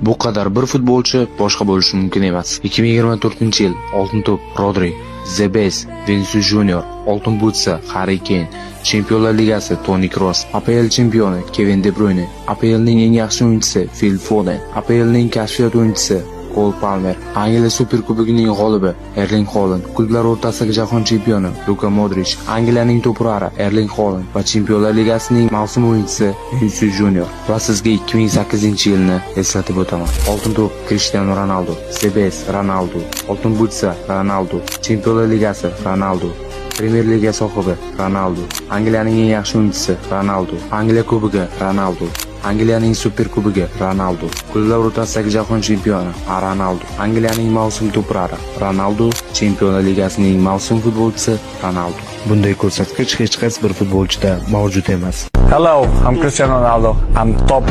Bu qadar bir futbolchi boshqa bo'lishi mumkin emas. 2024-yil: Oltin to'p Rodri, The Best Vinicius Junior, Oltin butsa Harri Keyn, Chempionlar Ligasi Toni Kroos, APL chempioni Kevin De Bruyne, APLning eng yaxshi o'yinchisi Fil Foden, APLning kashfiyot o'yinchisi Kol Palmer, Angliya Superkubogining g'olibi Erling Holand, klublar o'rtasidagi jahon chempioni Luka Modrich, Angliyaning to'p urari Erling Holand va Chempionlar Ligasining mavsum o'yinchisi Vinicius Junior. Va sizga 2008-yilni eslatib o'taman. Oltin to'p Cristiano Ronaldo, The Best Ronaldo, Oltin butsa Ronaldo, Chempionlar Ligasi Ronaldo, Premyer Liga sohibi Ronaldo, Angliyaning eng yaxshi o'yinchisi Ronaldo, Angliya Kubogi Ronaldo, Angliyaning Superkubogi Ronaldo, klublar o'rtasidagi jahon chempioni Ronaldo, Angliyaning mavsum to'p urari Ronaldo, Chempionlar Ligasining mavsum futbolchisi Ronaldo. Bunday ko'rsatkich hech qaysi bir futbolchida mavjud emas. Hello, I'm Cristiano Ronaldo. I'm top